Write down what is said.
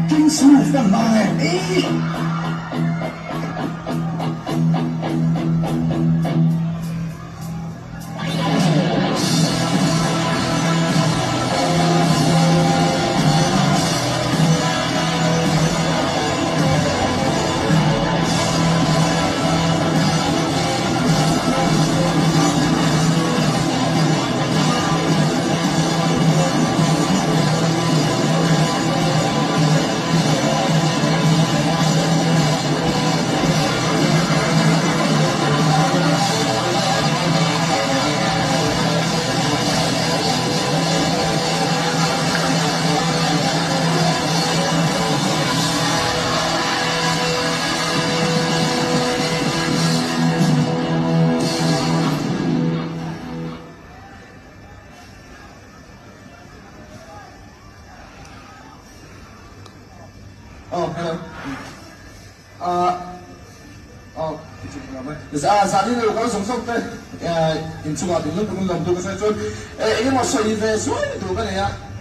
King's move kan hmang e. Eii. Oh, hello. Ah, oh, zanin lo kal zawng zawng te inchungah thinlung takin lawmtu ka sawi chuan eng emaw sawi ve zuai duh ka nei a.